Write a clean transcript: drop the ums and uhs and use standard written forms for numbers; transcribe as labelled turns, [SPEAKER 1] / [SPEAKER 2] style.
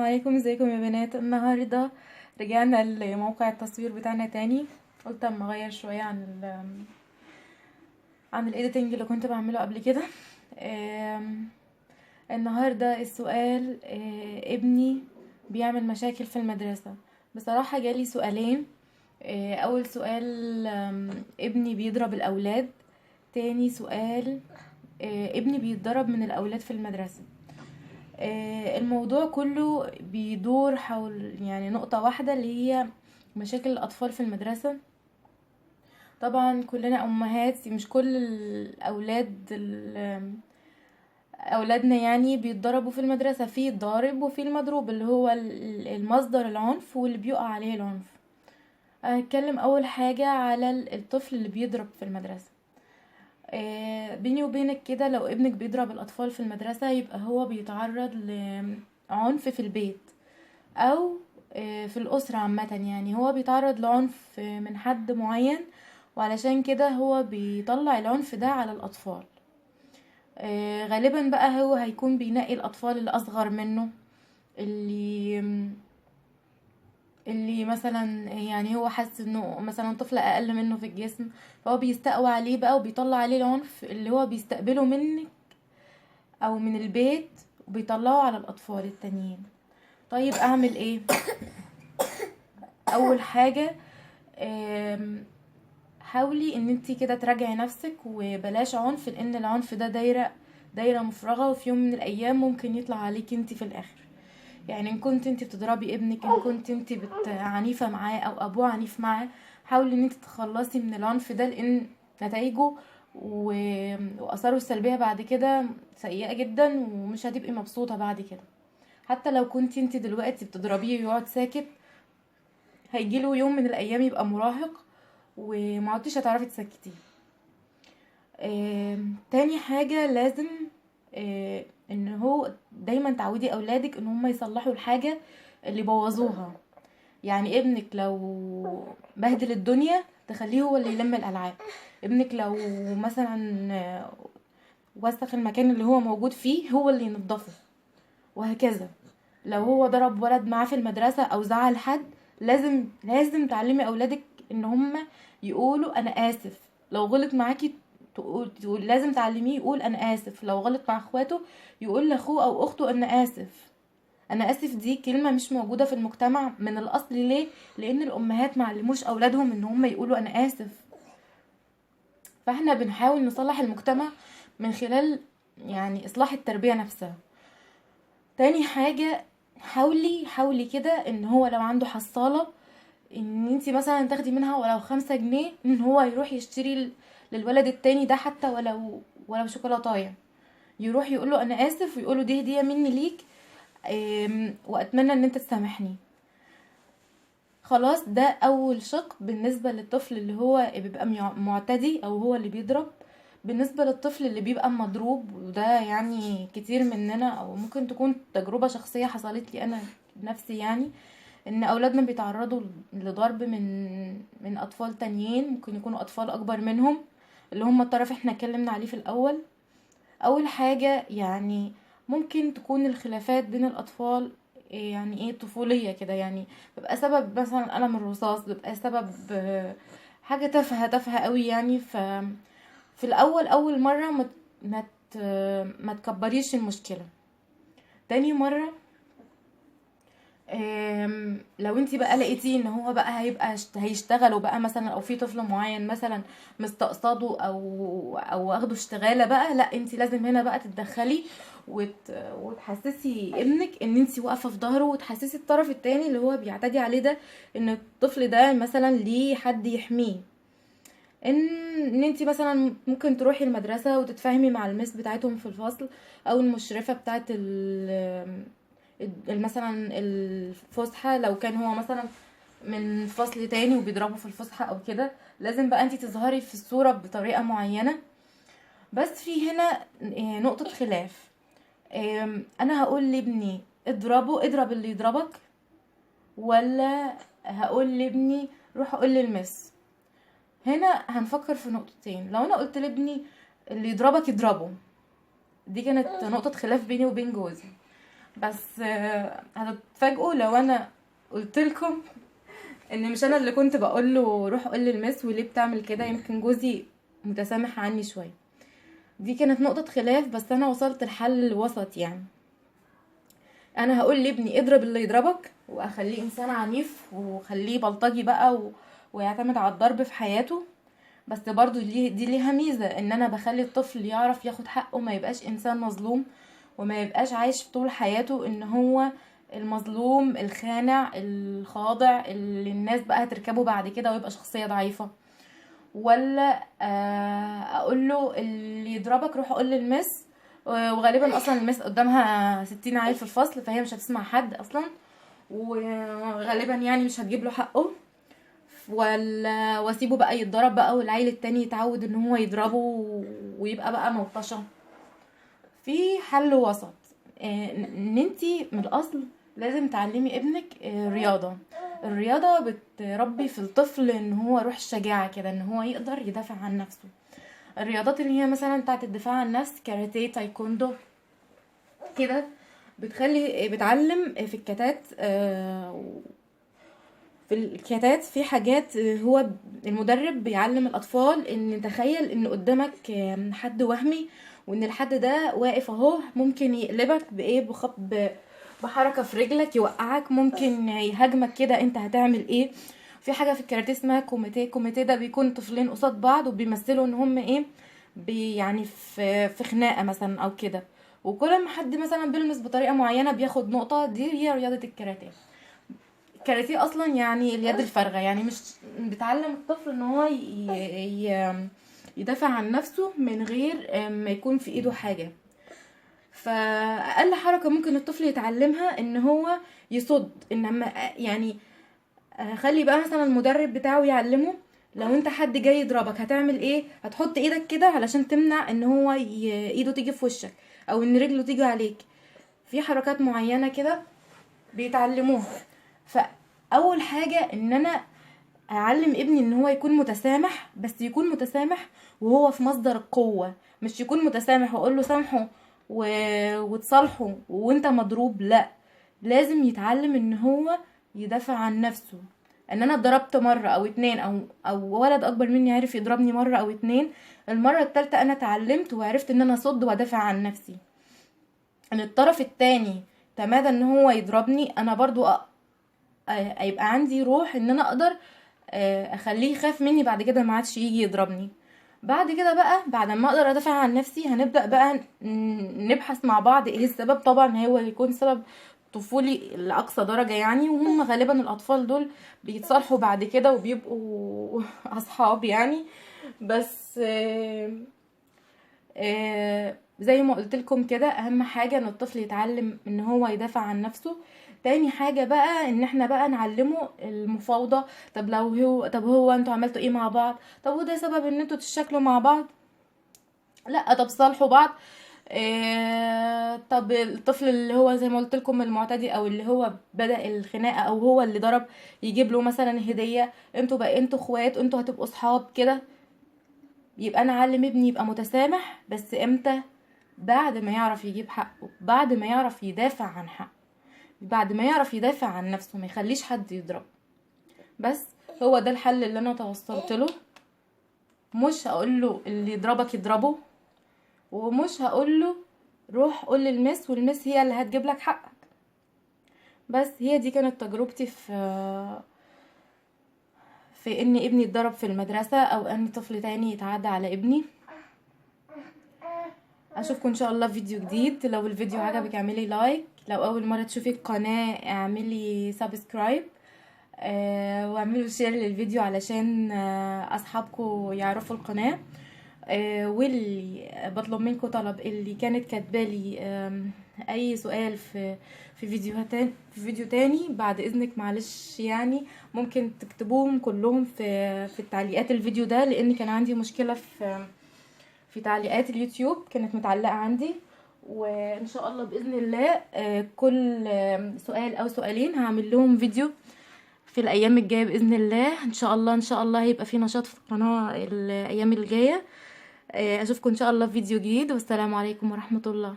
[SPEAKER 1] عليكم، ازيكم يا بنات؟ النهارده رجعنا لموقع التصوير بتاعنا تاني. قلت اما اغير شوية عن ال editing اللي كنت بعمله قبل كده. النهارده السؤال، ابني بيعمل مشاكل في المدرسة. بصراحة جالي سؤالين. اول سؤال، ابني بيضرب الاولاد. تاني سؤال، ابني بيتضرب من الاولاد في المدرسة. الموضوع كله بيدور حول يعني نقطة واحدة اللي هي مشاكل الأطفال في المدرسة. طبعا كلنا أمهات، مش كل الأولاد أولادنا يعني بيتضربوا في المدرسة، في الضارب وفي المضروب اللي هو المصدر العنف واللي بيقع عليه العنف. هنتكلم أول حاجة على الطفل اللي بيضرب في المدرسة. بيني وبينك كده، لو ابنك بيضرب الأطفال في المدرسة يبقى هو بيتعرض لعنف في البيت أو في الأسرة عامة. يعني هو بيتعرض لعنف من حد معين، وعلشان كده هو بيطلع العنف ده على الأطفال. غالبا بقى هو هيكون بينقي الأطفال اللي أصغر منه، اللي مثلا يعني هو حاسس انه مثلا طفل اقل منه في الجسم، فهو بيستقوى عليه بقى وبيطلع عليه العنف اللي هو بيستقبله منك او من البيت، وبيطلعه على الاطفال التانيين. طيب اعمل ايه؟ اول حاجة، حاولي ان انتي كده تراجعي نفسك وبلاش عنف، لان العنف ده دايرة مفرغة، وفي يوم من الايام ممكن يطلع عليكي انتي في الاخر. يعني ان كنت انتي بتضربي ابنك، ان كنت انتي عنيفة معاه او ابوه عنيف معاه، حاولي ان انتي تتخلصي من العنف ده، لان نتائجه واثاره السلبية بعد كده سيئة جدا، ومش هتبقي مبسوطة بعد كده. حتى لو كنت انتي دلوقتي بتضربيه ويقعد ساكت، هيجيله يوم من الايام يبقى مراهق وما عدتيش هتعرفي تسكتيه. تاني حاجة، لازم ان هو دايما تعودي اولادك ان هم يصلحوا الحاجة اللي بوظوها. يعني ابنك لو بهدل الدنيا تخليه هو اللي يلم الالعاب. ابنك لو مثلا وسخ المكان اللي هو موجود فيه هو اللي ينظفه، وهكذا. لو هو ضرب ولد معاه في المدرسة او زعل حد، لازم تعلمي اولادك ان هم يقولوا انا اسف. لو غلط معاكي تقول لازم تعلميه يقول انا اسف. لو غلط مع اخواته يقول لاخوه او اخته انا اسف. انا اسف دي كلمة مش موجودة في المجتمع من الاصل. ليه؟ لان الامهات ما علموش اولادهم ان هم يقولوا انا اسف. فاحنا بنحاول نصلح المجتمع من خلال يعني اصلاح التربية نفسها. تاني حاجة، حاولي كده ان هو لو عنده حصالة ان انتي مثلا تاخدي منها ولو 5 جنيه، ان هو يروح يشتري للولد التاني ده حتى ولو شوكولاتايه، يروح يقوله انا اسف ويقوله دي هدية مني ليك، واتمنى ان انت تسامحني. خلاص، ده اول شق بالنسبة للطفل اللي هو بيبقى معتدي او هو اللي بيضرب. بالنسبة للطفل اللي بيبقى مضروب، وده يعني كتير مننا، او ممكن تكون تجربة شخصية حصلت لي انا بنفسي، يعني ان اولادنا بيتعرضوا لضرب من اطفال تانيين، ممكن يكونوا اطفال اكبر منهم، اللي هم الطرف احنا اتكلمنا عليه في الاول. اول حاجة يعني ممكن تكون الخلافات بين الاطفال يعني ايه طفولية كده، يعني بيبقى سبب مثلا قلم الرصاص، بيبقى سبب حاجة تافهة قوي يعني. في الاول اول مرة ما تكبريش المشكلة. تاني مرة، لو انتي بقى لقيتي ان هو بقى هيبقى هيشتغلوا بقى مثلا، او في طفل معين مثلا مستقصده او واخده اشتغاله بقى، لا انتي لازم هنا بقى تتدخلي وتحسسي ابنك ان انتي واقفة في ظهره، وتحسسي الطرف التاني اللي هو بيعتدي عليه ده ان الطفل ده مثلا ليه حد يحميه. ان انتي مثلا ممكن تروحي المدرسة وتتفاهمي مع المس بتاعتهم في الفصل، او المشرفة بتاعت مثلا الفسحة، لو كان هو مثلا من فصل تاني وبيضربه في الفسحة او كده، لازم بقى انتي تظهري في الصورة بطريقة معينة. بس في هنا نقطة خلاف. انا هقول لابني اضربه، اضرب اللي يضربك، ولا هقول لابني روح اقول للمس؟ هنا هنفكر في نقطتين. لو انا قلت لابني اللي يضربك يضربه، دي كانت نقطة خلاف بيني وبين جوزي. بس هتتفاجئوا لو انا قلت لكم ان مش انا اللي كنت بقول له روح قول للمس وليه بتعمل كده، يمكن جوزي متسامح عني شوية. دي كانت نقطة خلاف، بس انا وصلت لحل وسط. يعني انا هقول لابني اضرب اللي يضربك، واخليه انسان عنيف وخليه بلطجي بقى ويعتمد على الضرب في حياته، بس برضو دي ليها ميزة، ان انا بخلي الطفل يعرف ياخد حقه، ما يبقاش انسان مظلوم، وما يبقاش عايش طول حياته ان هو المظلوم الخانع الخاضع اللي الناس بقى هتركبه بعد كده ويبقى شخصية ضعيفة. ولا اقول له اللي يضربك روح قول للمس، وغالبا اصلا المس قدامها 60 عيل في الفصل، فهي مش هتسمع حد اصلا، وغالبا يعني مش هتجيب له حقه. ولا واسيبه بقى يتضرب بقى، والعيل التاني يتعود ان هو يضربه ويبقى بقى ملطشه. في حل وسط، ان انتي من الاصل لازم تعلمي ابنك رياضة. الرياضة بتربي في الطفل ان هو روح الشجاعة كده، ان هو يقدر يدافع عن نفسه. الرياضات اللي هي مثلا بتاعه الدفاع عن النفس، كاراتيه، تايكوندو كده، بتعلم في الكتات. في الكتات في حاجات هو المدرب بيعلم الاطفال ان تخيل ان قدامك حد وهمي، وان الحد ده واقف اهو ممكن يقلبك بايه، بحركة في رجلك يوقعك، ممكن يهاجمك كده، انت هتعمل ايه؟ في حاجة في الكاراتيه اسمها كوميتيه. كوميتيه ده بيكون طفلين قصاد بعض وبيمثلوا ان هم ايه، يعني في خناقه مثلا او كده، وكل ما حد مثلا بيلمس بطريقة معينة بياخد نقطة. دي هي رياضة الكاراتيه. الكاراتيه اصلا يعني اليد الفارغة، يعني مش بتعلم الطفل ان هو يدافع عن نفسه من غير ما يكون في ايده حاجة. فاقل حركة ممكن الطفل يتعلمها ان هو يصد، انما يعني خلي بقى مثلا المدرب بتاعه يعلمه لو انت حد جاي يضربك هتعمل ايه، هتحط ايدك كده علشان تمنع ان هو ايده تيجي في وشك او ان رجله تيجي عليك. في حركات معينة كده بيتعلموها. فاول حاجة ان انا اعلم ابني ان هو يكون متسامح، بس يكون متسامح وهو في مصدر القوة، مش يكون متسامح واقول له سامحه وتصالحه وانت مضروب. لا، لازم يتعلم ان هو يدافع عن نفسه. ان انا اتضربت مرة او اتنين، او ولد اكبر مني عرف يضربني مرة او اتنين، المرة التالتة انا اتعلمت وعرفت ان انا اصد وادافع عن نفسي. ان الطرف التاني تمادى ان هو يضربني، انا برضو يبقى عندي روح ان انا اقدر اخليه يخاف مني بعد كده، ما عادش يجي يضربني. بعد كده بقى، بعد ما اقدر ادافع عن نفسي، هنبدأ بقى نبحث مع بعض ايه السبب. طبعا هو يكون سبب طفولي لأقصى درجة يعني، وهم غالبا الأطفال دول بيتصالحوا بعد كده وبيبقوا أصحاب يعني. بس زي ما قلت لكم كده، أهم حاجة إن الطفل يتعلم إن هو يدافع عن نفسه. تاني حاجة بقى إن احنا بقى نعلمه المفاوضة. طب لو هو، طب هو انتوا عملتوا ايه مع بعض؟ طب وده سبب ان انتوا تشكلوا مع بعض؟ لا، طب صالحوا بعض. طب الطفل اللي هو زي ما قلت لكم المعتدي او اللي هو بدأ الخناقة او هو اللي ضرب، يجيب له مثلا هدية، انتوا بقى انتوا اخوات، انتوا هتبقوا اصحاب كده. يبقى انا اعلم ابني يبقى متسامح، بس امتى؟ بعد ما يعرف يجيب حقه، بعد ما يعرف يدافع عن حقه، بعد ما يعرف يدافع عن نفسه، ما يخليش حد يضرب. بس هو ده الحل اللي انا توصلت له. مش هقول له اللي يضربك يضربه، ومش هقول له روح قول للمس والمس هي اللي هتجيب لك حقك. بس هي دي كانت تجربتي في ان ابني اتضرب في المدرسة، او ان طفل تاني يتعدى على ابني. اشوفكم ان شاء الله في فيديو جديد. لو الفيديو عجبك اعملي like، لو اول مرة تشوفي القناة اعملي subscribe، واعملوا share للفيديو علشان اصحابكم يعرفوا القناة. واللي بطلب منكم طلب، اللي كانت كاتبالي اي سؤال في فيديو تاني بعد اذنك، معلش يعني ممكن تكتبوهم كلهم في التعليقات الفيديو ده، لان كان عندي مشكلة في تعليقات اليوتيوب كانت متعلقة عندي. وان شاء الله باذن الله كل سؤال او سؤالين هعمل لهم فيديو في الايام الجاية باذن الله. ان شاء الله ان شاء الله هيبقى في نشاط في القناة الايام الجاية. اشوفكم ان شاء الله في فيديو جديد، والسلام عليكم ورحمة الله.